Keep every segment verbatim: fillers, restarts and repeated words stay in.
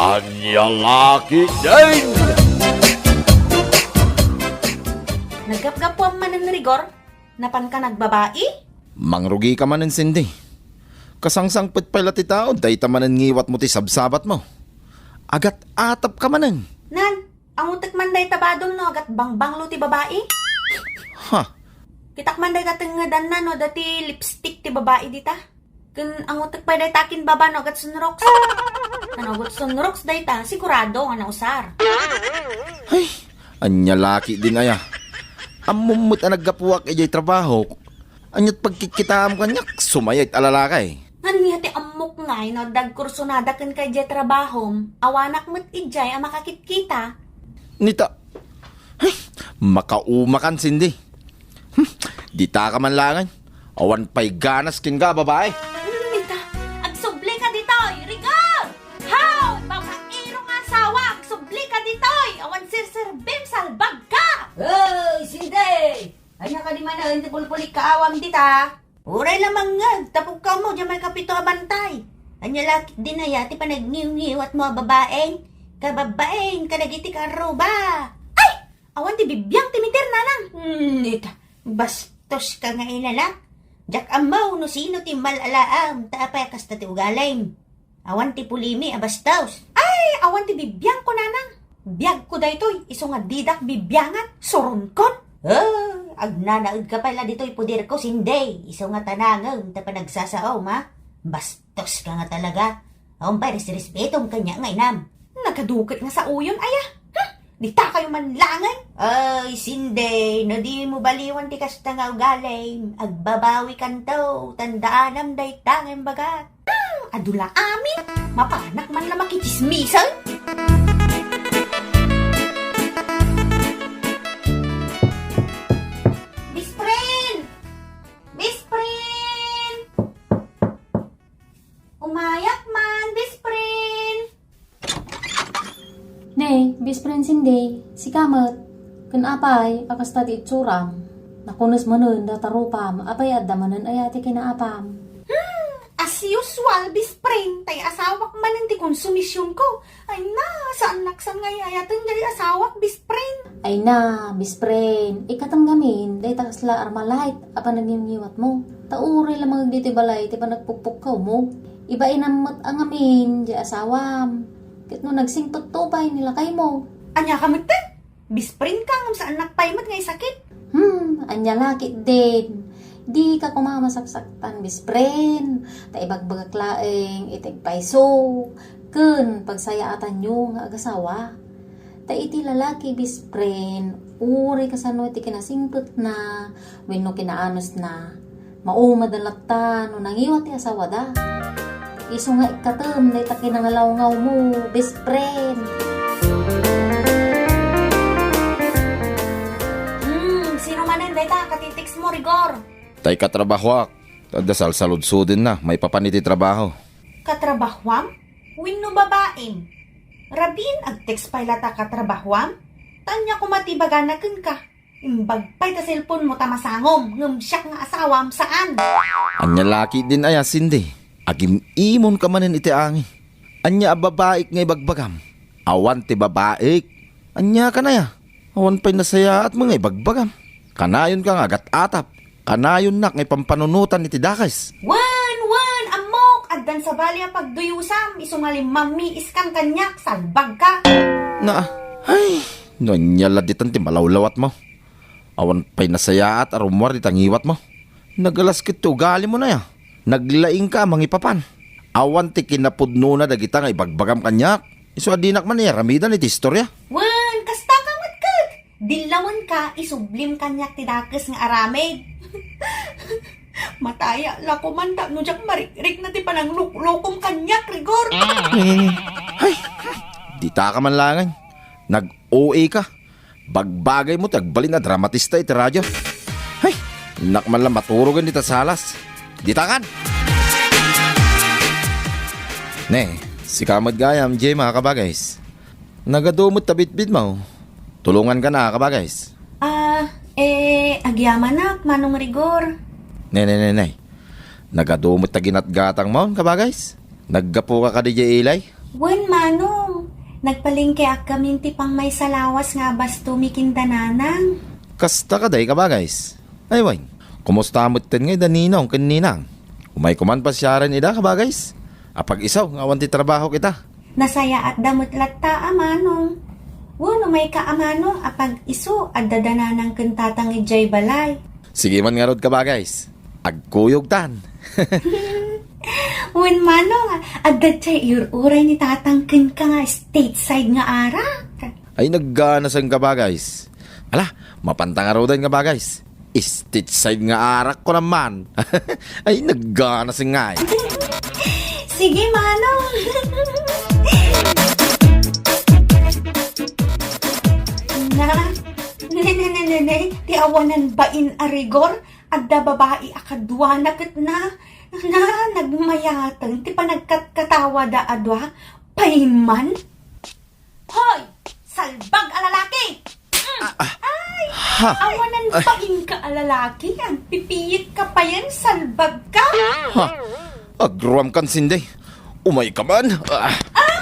Ania la ketdin? Naggapgapuam manen, Rigor? Napanka nagbabai? Mangrugika manen, Cindy. Kasangsangpet pay la ti tao, dayta manen ngiwatmo ti sabsabatmo. Agat-atapka manen. Nan, angotek man dayta badom no agat bangbanglo ti babai? Ha? Kitak man dayta tengngedanna no adda ti lipstick ti babai dita. Ken angotek pay dayta kinbaba no agat sunroks. Ken agat sunroks dayta, sigurado nga nausar. Ay, ania la ketdin aya? Ammom met a naggapuak idiay trabahok. Aniat pagkikkitaam kaniak, sumayat a lalaki. Ania ti ammok ngay no adda agkursunada kenka idiay trabahom? Awanak met idiay a makakitkita. Nita, ay, makaumakan, Cindy. Hmm, ditaka man laengen. Awan pay ganas kenka a babai. Nita, agsublika ditoy, Rigor! Haw! Babaero nga asawa, agsublika ditoy! Awan serserbim, salbagka! Hoy, Cindy! Ania kadi manen ti pulpulik kaawam dita? Uray la mangngeg, tapokka mo diay maikapito a bantay. Ania la ketdin aya ti panagniwngiwatmo a babaeng kababain kadagiti karruba? Ay! Awan ti bibiang ti meter, nanang. Hmm, ita, bastoska nga ilalak. Diak ammo no sino ti mal-alaam, ta apay a kasta ti ugalim. Awan ti pulimi a bastos. Ay, awan ti bibiangko, nanang. Biagko daytoy, isu nga didak bibiangan, suronkon. Ah, agnanaedka pay la ditoy poderko, Cindy, isu nga tanangem ta panagsasaom, ha? Bastoska nga talaga. Awan pay resrespetom kaniak nga inam. Nagaduket nga saoyon, aya. Hmm, ditakayo man laengen. Ay, Cindy, no dimo baliwan ti kasta nga ugalim, agbabawikanto, tandaanam dayta nga imbagak. Hmm, adu la amin. Mapanak man la makitsismisan. Best friend! Best friend! Umayak man, best friend! Ne, best friend Cindy, sika met. Ken apay a kasta ti itsuram? Nakunes manen data rupam, apay adda manen aya ti kinaapam? Hmm, as usual, best friend, tay asawak manen ti konsumisyonko. Ay na, saannak san nga ay-ayaten daydi asawak, best friend. Ay na, best friend, ikkatem ngamin dayta kasla Armalite a panagniwngiwatmo. Ta uray la mangeg ditoy balay ti panagpukpukkawmo. Ibainam met a ngamin diay asawam. Ket no nagsingpetto pay ni lakaymo. Ania ka met, te? Best friend ka, ngem saannak pay met nga isakit. Hmm, ania la ketdin? Dika koma masaksaktan, best friend. Ta ibagbagak laeng iti agpayso ken pagsayaatanyo nga agasawa. Ta iti lalaki, best friend, uray kasano ti kinasingpetna wenno kinaanusna, maumadan latta no nangiwat ti asawada. Isu nga ikkatem dayta kinangalawngaw mo, best friend. Hmm, sino manen dayta katitext mo, Rigor? Tay katrabahoak, adda salsaludsodenna maipapan iti trabaho. Katrabahoam? Wenno babaem? Rabin, agtext pay latta katrabahoam? Ta ania koma ti ibagana kenka? Imbag pay ta cellphone mo ta masangom, ngem siak nga asawam, saan. Ania la ketdin aya, Cindy? Agim-imonka manen iti angi. Ania a babaik nga ibagbagam? Awan ti babaik. Ania kan aya? Awan pay nasayaatmo nga ibagbagam. Kanayonka nga agat-atap. Kanayonnak nga ipampanunotan iti dakes. Wen, wen, ammok, addan sabali a pagduyusam, isu nga limmammiiskan kaniak, salbagka. Na, ay, no ania la ditan ti malawlawatmo. Awan pay nasayaat a rummuar dita ngiwatmo. Nagalas ket ti ugalimo, aya. Naglaingka a mangipapan. Awan ti kinapudnona dagita nga ibagbagam kaniak. Isu a dinak man iaramidan iti istoria. Wen, kasta ka met ket. Dillawenka, isublim kaniak ti dakes nga aramid. Mataya la koman tapno diak marikrikna ti panangluklokom kaniak, Rigor. Ay, ditaka man laengen. Nag-O A ka. Bagbagaymo ti agbalin a dramatista iti radio. Hay, innak man la maturogen dita salas. Ditakan! Ne, sika met gayam, Gemma, kabagays. Nagadu met ta bitbitmo. Tulonganka na, kabagays. Ah, eh, agyamanak, Manong Rigor. Ne, ne, ne, ne. Nagadu met ta ginatgatangmo, kabagays. Naggapuka kadi diay ilay? Wen, Manong. Nagpalengkeak ngamin ti pangmaysa lawas nga abastomi ken da Nanang. Kasta kadi, kabagays? Ay, wen, kumusta metten ngay da Ninong ken Ninang? Umay koman pasiaren ida, kabagays? Apag-isu nga awan ti trabahok ita. Nasayaatda met latta a manong. Wen, umayka a manong, apag-isu adda da Nanang ken Tatang idiay balay. Sige man ngarud, kabagays. Agkuyogtan. Wen, manong, adda diay iur-uray ni Tatang kenka nga stateside nga arak. Ay, nagganasen, kabagays. Ala, mapanta ngaruden, kabagays. Stateside nga arak ko naman. Ay, nagganasen ngay. Sige, manong. Na, ne, ne, ne, ne, ne, ti awanan bain a rigor, adda babai a kaduana ket na, na, nagmayateng ti panagkatkatawada a dua, payman. Hoy! Salbag a lalaki! Mm. Ah, ah. Ay! Ha? Awanan bainka a lalaki, agpipiitka payen, salbagka! Ha? Agruamkan, Cindy. Umayka man. Ah. Ah!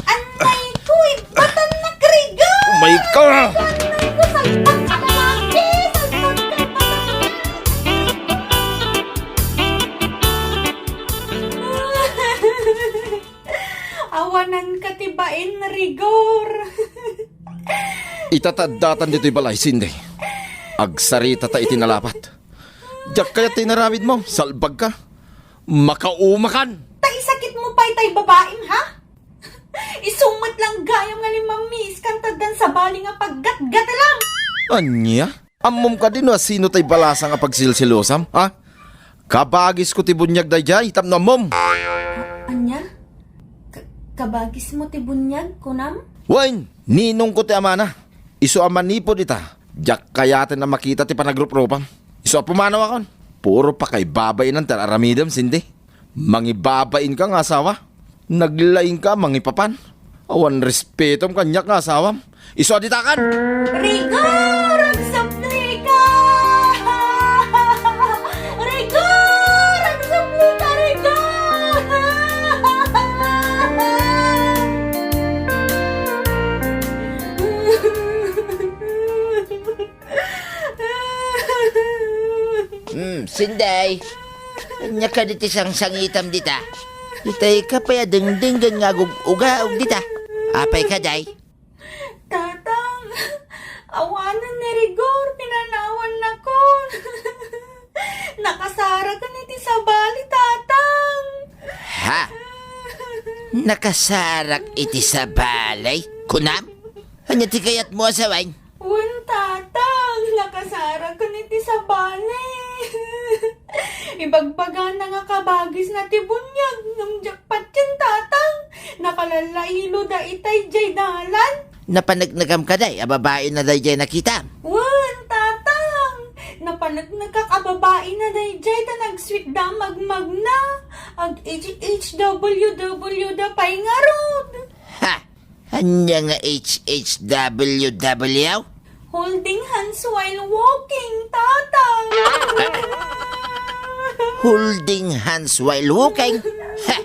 Anay ko, ibatannak, Rigor! Umayka! Anay ko, salbag a lalaki! Salbagka, ibatannak! Awananka ti bain, Rigor. Ita ta addatan ditoy balay, Cindy. Agsaritata iti nalapat. Diak kayat ti inaramidmo, salbagka. Makaumakan! Ta isakitmo pay tay babaim, ha? Isu met lang gayam nga limmamiiskan ta addan sabali nga paggatgatelam. Ania? Ammom kadi no asino tay balasang a pagsilsilosam, ha? Kabagisko ti buniag daydiay tapno ammom. Ania? Ka-, kabagismo ti buniag, kunam? Wen, ninongko ti amana. Isu a manipud ita, diak kayaten a makita ti panagruprupam. Isu a pumanawakon. Puro pakaibabainan ti ar-aramidem, Cindy. Mangibabainka nga asawa. Naglaingka a mangipapan. Awan respetom kaniak nga asawam. Isu a ditakan! Rigor! Agsablika! Rigor! Agsablika, Rigor! Hmm, Sinday. Ania kadi ti sangsangitam dita? Itay ka pay a dengdenggen nga agug-ugaog dita. Apay ka, day? Tatang, awanen ni Rigor, pinanawannakon. Nakasaraken iti sabali, Tatang. Ha? Nakasarak iti sabali? Kunam? Ania ti kayatmo a sawen? Wen, Tatang, nakasaraken iti sabali. Ibagbagana nga kabagisna ti buniag ngem diak patien, Tatang. Nakalalailo da itay diay dalan. Napaneknekam kadi a babaina daydiay nakitam? Wen, Tatang. Napaneknekak a babaina daydiay ta nag-sweet da magmagna. Ag-H H W W da pay ngarud. Ha! Ania nga H H W W? Holding hands while walking, Tatang. Holding hands while walking? Ha!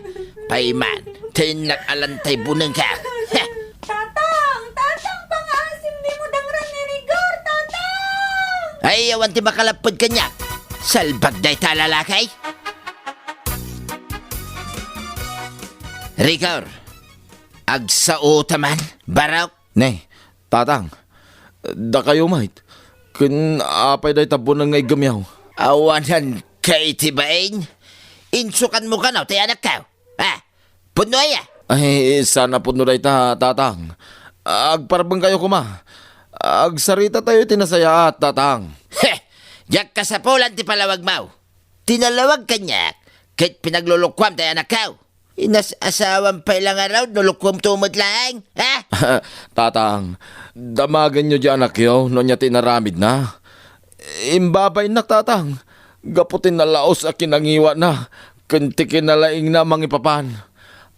Payman, tennak alantay bunengka. Ha! Tatang! Tatang! Pangaasim, dimo dangran ni Rigor, Tatang! Ay, awan ti makalapped kaniak. Salbag dayta a lalaki. Rigor, agsaota man, barok. Ne, Tatang, dakayo met. Ken apay dayta buneng nga iggemyo? Awananka iti bain? Insukanmo kano ti anakko? Ah, pudno aya? Ay, saan a pudno dayta, Tatang. Agparbengkayo koma. Agsaritatayo iti nasayaat, Tatang. Heh! Diak kasapulan ti palawagmo. Ti nalawag kaniak, ket pinaglulukuam ti anakko. Inas-asawam pay la ngarud no lukuamto met laeng, ha? Tatang, damagenyo diay anakyo no ania ti inaramidna. Imbabainnak, Tatang, gapu ti nalaus a kinangiwana ken ti kinalaingna a mangipapan.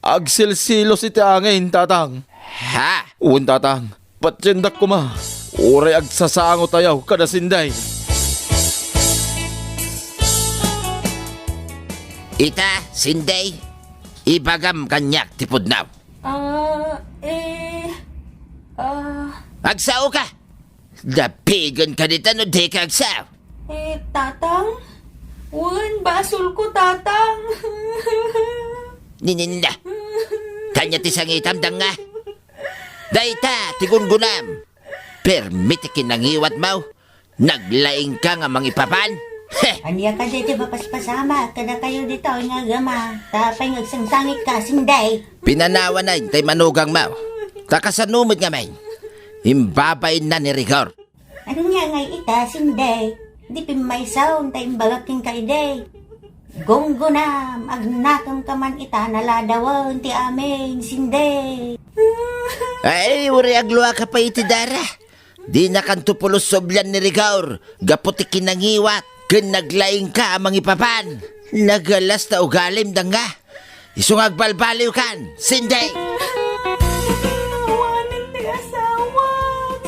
Agsilsilos iti angin, Tatang. Ha? Wen, Tatang, patiendak koma. Uray agsasangotayo kada Sinday. Ita, Sinday, ibagam kaniak ti pudno. Ah, eh, ah. Agsao ka! Dapigen ka dita no di ka agsao. Eh, Tatang? Wen, basol ko, Tatang. Nininda. Kanya ti sangitam, danga. Dayta, ti gungunam. Permi ti kinangiwatmo. Naglaing ka nga mangipapan. Heh! Ania kadi ti mapaspasama kadakayo ditoy nga agama? Ta apay nga agsangsangit ka, Sinday? Pinanawan tay manugangmo. Ta kasano met ngamin? Imbabainna ni Rigor. Ania ngay ita, Sinday? Di pimmaysaon ta imbagak kenka idi. Gunggunam, agnakem ka man ita naladawen ti amin, Sinday. Ay, uray agluaka pay iti dara. Dinakanto pulos sublian ni Rigor gapu ti kinangiwat ken naglaing ka a mangipapan. Nagalas ta ugalim, danga. Isu nga agbalbaliwkan, Sinday! Awanen ti asawak.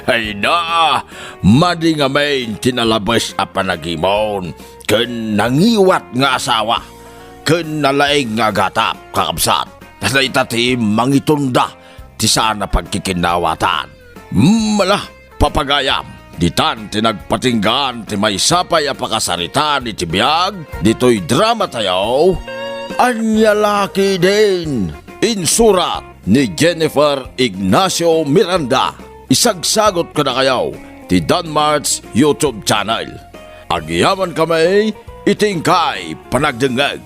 Ay na, madi ngamin ti nalabes a panagimon ken nangiwat nga asawa ken nalaing nga agatap, kakabsat. Ta dayta ti mangitunda ti saan a pagkikinnawatan. Mala, papagayam, ditan ti nagpatinggaan ti maysa pay a pakasaritaan iti biag ditoy drama tayo. Ania la ketdin? Insurat ni Jennifer Ignacio Miranda. Isagsagot kadakayo ti Danmart's YouTube channel. Agyamankami iti inkay panagdengngeg.